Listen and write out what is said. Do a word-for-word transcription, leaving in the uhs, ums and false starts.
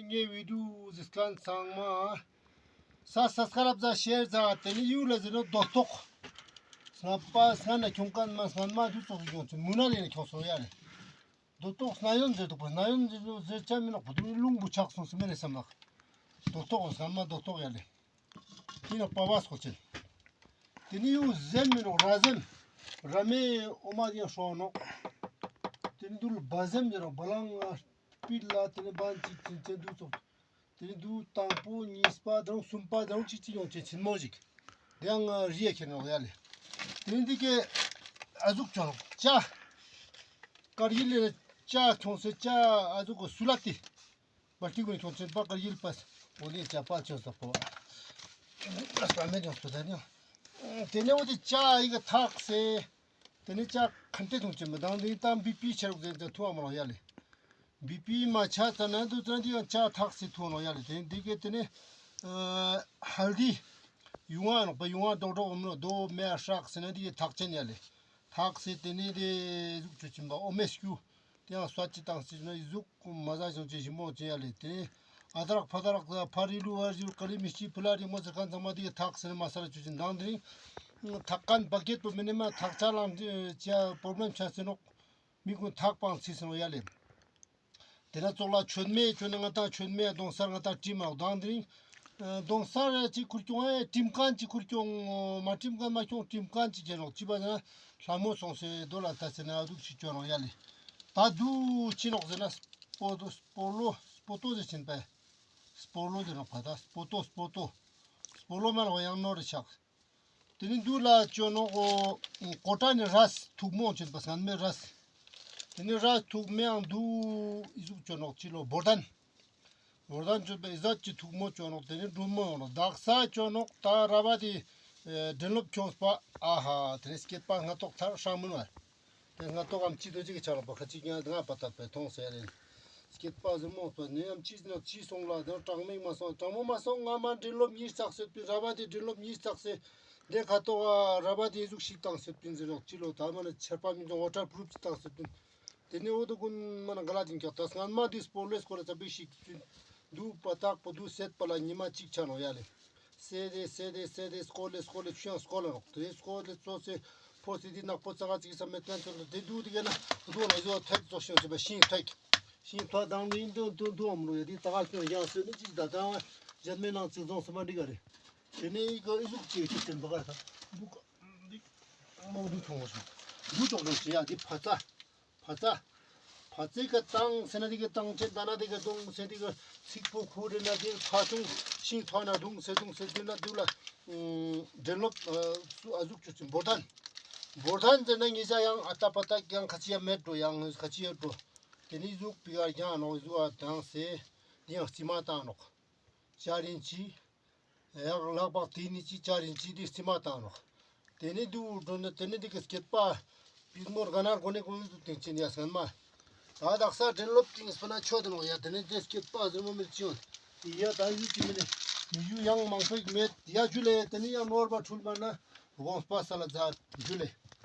ངའི་བི་ཌིའོ་གཟིགས་མཁན་ཚང་མ་ས་སབ་སི་ཀ་རབ་ཛད་ཤེར་ཛད། ཏེ་ནེ་ཡུ་ལ་ཟེར་ནོག་རྡོ་ཏོག། སྔ་པ་སྔ་ན་ཁྱོང་མཁན་མ་སྔན་མ་དུ་ཙོགས་ཤིག་ཡོང་ཅེན་མུ་ན་ལི་ནེ་ཁྱོང་སོང་ཡ་ལེ། རྡོ་ཏོག་སྣ་ཡོན་ཟེར་དུག་པ། སྣ་ཡོན་ཟེར་ཟེར་ཆ་མི་ནོག་པ། དུ་རླུང་བུ་ཆགས་སོང་སི་མེ་ནེ་སམ་ལག། རྡོ་ཏོག་སྔན་མ་རྡོ་ཏོག་ཡ་ལེ། ཨིན་ནོག་པ་བ་སྐོར་ཅན། ཏེ་ནེ་ཡུ་ཟེམ་མི་ནོག་ར་ཟེམ། ར་མའེ་འོ་མ་ཡང་ཤོ་ནོག། ཏེ་ནེ་དུ་ལ་བ་ཟེམ་ཟེར་ནོག། བ་ལང་ང་སྤིད་ལ་ཏེ་ནེ་བན་ཅིག་ཅིན་ཅན་དུ་ཙོགས། ཏེ་ནེ་དུ་དང་པོ་ཉིས་པ་དང་སུམ་པ་དང་ཅིག་ཅིག་ཡོང་ཅེན་ཆེན་མོ་ཞིག། ཏེ་ཡང་རི་ཡ་ཁྱེར་ནོག་ཡ་ལེ། ཏེ་ནེ་འི་ཀེ་ཨ་ཟུག་ཅོ་ནོག་ཅ། ཀར་གིལ་ལེ་ཅ་ཁྱོང་སེ་ཅ་ཨ་ཟུག་གི་སུ་ལ་ཏི། པ་ཏི་གུན་ཁྱོང་ཅེན་པ་ཀར་གིལ་པ་སི། འོ་ནི་ཅ་པ་ཅོ་ས་པོ། པ་སི་པ་མེ་ཡོང་སོ་ད་ནི། ཏེ་ནེ་འོ་ཏེ་ཅ་འི་ཀ་ཐག་སེ། ཏེ་ནེ་ཅ་ཁན་ཏེ་ཐུང་ཅེན་མ་དང་ཏེ་ནེ་ཏང་བི་པི་ཆེ་རུག་ཟེར་ཏེ་ཐུ་བ་མ་རོག་ཡ་ལེ། བི་པི་མ་ཆ་ཙ་ན་དུ་ཙ་ན་འི་ཡང་ཅ་ཐག་སེ་ཐུ་ནོག་ཡ་ལེ། ཏེ་ནེ་འི་ཀེ་ཏེ་ནེ་ཨ་ཧལ་དི་ཡུང་ང་ནོག་པ། ཡུང་ང་རྡོག་རྡོག་འོམ་ནོག། དོ་མེ་ཨ་ཧྲག་སེ་ན་འི་ཀེ་ཐག་ཅན་ཡ་ལེ། ཐག་སེ་ཏེ་ནེ་ཏེ་ཟུག་ཅོ་ཅེན་པ་འོ་མེ་སྐྱུ། ཏེ་ཡང་སོ་ཅི་ཏང་སེ་ན་ཟུག་མ་ཟ་ཅོ་ཅེན་ཞིམ་མོ་ཅན་ཡ་ལེ། ཏེ་ནེ་ཨ་དྲག་ཕ་དྲག་ཕ་རི་ལུ་ཨ་ཟུག་ཀ་ལི་མི་ཤི་ཕི་ལ་རི་མོ་ཟེར་ཁན་ཚང་མ་འི་ཀེ་ཐག་སེ་ན་མ་ས་ལ་ཅོ་ཅེན་དང་དེ་རིང་ཐག་ཁན་བ་ཀེད་པོ་མེ་ནེ་མ་ཐག་ཅ་ལང་ཅ་པོར་བླེམ་ཆ་སེ་ནོག། མི་གུན་ཐག་པང་ཚིག་སེ་ནོག་ཡ་ལེ། ཏེ་ན་ཙོགས་ལ་ཆོད་མེ་ཆོད་ན་ང་ཏང་ཆོད་མེ་དོང་སར་ང་ཏང་ཀྲིམ་མ་ནོག་དང་དེ་རིང་། དོང་སར་ཅིག་ཁུར་ཁྱོང་ཨེ་ཀྲིམ་ཁན་ཅིག་ཁུར་ཁྱོང་། མ་ཀྲིམ་ཁན་མ་ཁྱོང་ཀྲིམ་ཁན་ཅིག་ཁྱེར་ནོག། ཅི་བ་ཟེར་ན་ལྷ་མོ་སོང་སེ་དོ་ལ་ལྟ་སེ་ན་འ་ཟུག་ཅིག་ཅོ་ནོག་ཡ་ལེ། ད་དུ་ཅི་ནོག་ཟེར་ན་སྤོ་ཏོ་སྤོ་ལོ་སྤོ་ཏོ་ཟེར་ཅེན་པ། སྤོ་ལོ་ཟེར་ནོག་པ། ད་སྤོ་ཏོ་སྤོ་ཏོ། སྤོ་ལོ་མ་ལོག་ཡང་ནོར་རེ་ཆགས། ཏེ་ནེ་དུ་ལ་ཅོ་ནོག་གོ་ཀྲ་ནེ་རས་ཐུག་མོ་ཅོ་ནོག་པ་སྔན་མེ་རས། ཏེ་ནེ་རས་ཐུག་མེ་ཡང་དུ་འི་ཟུག་ཅོ་ནོག་ཅི་ལོ་བོར་དན། བོར་དན་ཅོ་པ་འི་ཟུག་ཅིག་ཐུག་མོ་ཅོ་ནོག། ཏེ་ནེ་དྲོན་མོ་ཡོང་ནོག། དག་ས་ཅོ་ནོག་ད་ར་བ་ཏེ་དྲན་ལོབ་ཁྱོངས་པ། ཨ་ཧ་ཏེ་ནེ་སྐེད་པ་སྔ་ཏོག་ཐར་ཧྲང་མུན་བ། ཏེ་སྔ་ཏོག་ཨམ་ཆི་དོ་ཅིག་གི་ཆ་ལོག་པ་ཁ་ཅིག་ཡང་ང་པ་ཏག་པའི་ཐོང་སེ་རེ། སྐེད་པ་ཟུར་མོ་པ་ནི་ཨམ་ཆི་ན་ཆི་སོང་ལ་དང་གྲང་མིག་མ་སོང་། གྲང་མོ་མ་སོང་། ང་མ་དྲིན་ལོབ་ཉིས་ཙག་སེ་པིན། ར་བ་དེ་དྲིན་ལོབ་ཉིས་ཙག་སེ། དེ་ཁ་ཏོག་ར་བ་དེ་ཟུག་ཤིག་བཏང་སེ་པིན་ཟེར་ནོག་ཅི་ལོ་ད་མ་ན་ཆར་པ་མི་འཇོང་ཝ་ཊར་པུ་རུབ་ཅིག་བཏང་སེ་པིན། དེ་ནས་འོ་དོ་ཀུན་མ་ན་ག་ལ་དིན་ཀྱག་ད་སྔན་མ་དེ་སྤོ་ལོའི་སྐོར་ལ་ཙ་པིག་ཤིག་ཅིན་དུ་པ་ཏག་པོ་དུ་སེད་པ་ལ་ཉི་མ་གཅིག་ཆ་ནོག་ཡ་ལེ། སེ་དེ་སེ་དེ་སེ་དེ་སྐོར་ལེ་སྐོར་ལེ་ཆུ་ཡང་སྐོར་ལ་ནོག་དེ་སྐོར་ལེ་ཙོ་སེ་ཕོ་སི་དེ་ནག་པོ་ཙ་ག་ཅིག་ས་མེད་ཀན་ཚོ་དེ་དུ་དེ་ག་ན་དུ་ལ་ཡོ་ཐེག་ཙོ་ཤིང་ཅི་པ་ཤིང་ཐེག་ཤིང་ཐོ་དང་ནི་དུ་དུ་དུ་འམ་རུ་ཡ་དེ་ཙ་ག་ཤིང་ཡང་སེ་ནི་ཅིག་ད་དང་ཇན་མེ་ནང་ཅིག་ཙོང་སེ་མ་འགྲིག་ག་རེ། དེ་ནས་ཡི་ག་ཨི་ཟུག་ཅིག་ཅིག་ཅན་པ་ག་རེ་ད་འདུག་ག་འདི་མང་དུ་ཐོང་བ་ཞིག་འདུ་ཅོག་ནང་ཅི་ཡ་དེ་ཕ་ཙ། ཕ་ཙ། ཕ་ཙའི་ཀ་བཏང་སེ་ན་དེ་ཀ་བཏང་ཅེ་ད་ན་དེ་ཀ་བཏང་སེ་དེ་ཀ་ཚིག་པོ་ཁུ་རེ་ན་དེ་ཕ་ཐུང་ཤིང་ཐོ་ན་དུང་སེ་དུང་སེ་དེ་ན་དུ་ལ་དྲན་ལོབ་སུ་ཨ་ཟུག་ཅོ་ཅིན་བོར་དན། བོར་དན་ཟེར་ན་ངེ་ཅ་ཡང་ཨ་ཏ་པ་ཏ་ཡང་ཁ་ཅི་ཡ་མེད་འགྲོ་ཡང་ཁ་ཅི་ཡ་འགྲོ། དེ་ནི་ཟུག་པི་ག་ཡང་ནོག་ཟུག་ཨ་དང་སེ་དེ་ཡང་རྩི་མ་བཏང་ནོག་ཅ་རིན་ཅི། ཡང་ལག་པ་དེ་ནི་ཅི་ཅ་རིན་ཅི་དེ་རྩི་མ་བཏང་ནོག་དེ་ནི་དུ་འགྲོ་ན་དེ་ནི་དེ་གི་སྐེད་པ་པིག་མོར་ག་ན་གོ་ནི་གོ་ཡུ་དུ་དེང་ཅི་ཡ་སྔན་མ། ད་དག་ས་དྲན་ལོབ་ཏིང་སྤུ་ན་ཆོད་དེ་ནོག་ཡ། དེ་ནི་དེ་སྐེད་པ་ཟུར་མོ་མི་ཅི་ཡོད་ཡ། ད་ཡུ་ཅི་མི་ནི་མི་ཡུ་ཡང་མང་པོ་ཞིག་མེད་ཡ། ཇུ་ལེ། དེ་ནི་ཡང་ནོར་བ་འཁྲུལ་མ་ན་དགོངས་པ་ས་ལ་མཛད། ཇུ་ལེ།